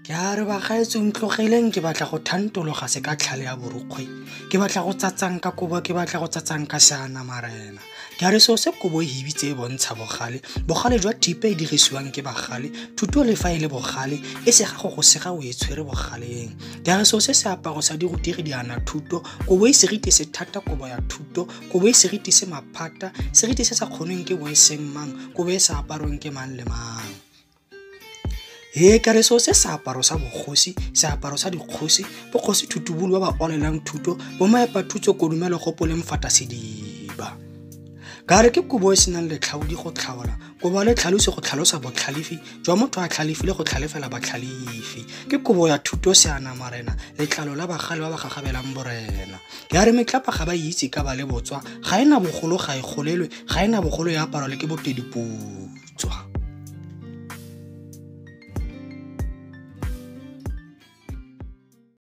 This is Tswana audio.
Ke a re bagaetsho ntlogeleng ke batla go thantologa se ka tlhale ya borukgwe, ke batla go tsatsang ka kobo, ke batla go tsatsang ka seana marena. Ke a re seo se kobo e hibitse e bontsha bogale, bogale jwa thipe e dirisiwang ke bagale, thuto le fa e le bogale e sega go go sega o e tshwere bogaleng. Ke a re seo se seaparo sa dirutegi di ana thuto, kobo e seriti se thata kobo ya thuto, kobo e seriti se maphata, seriti se sa kgonweng ke bo e seng mang, kobo e sa aparweng ke mang le mang. He ka re seo se seaparo sa bogosi, seaparo sa dikgosi, bokgosi thutubulu ba ba olelang thuto, bomaepa-thutso kodumelo gopoleng fata sediba. Ka re ke kobo e senang letlhaodi go tlhaola, kobo ya letlhalosi go tlhalosa botlhalefi jwa motho a tlhalefile go tlhalefela batlhalefi. Ke kobo ya thuto seana marena, letlalo la bagale ba ba gagabelang borena. Ya re metlapa ga ba itse ka ba le botswa, ga ena bogolo ga e golelwe, ga ena bogolo ya aparwa le ke botediputswa.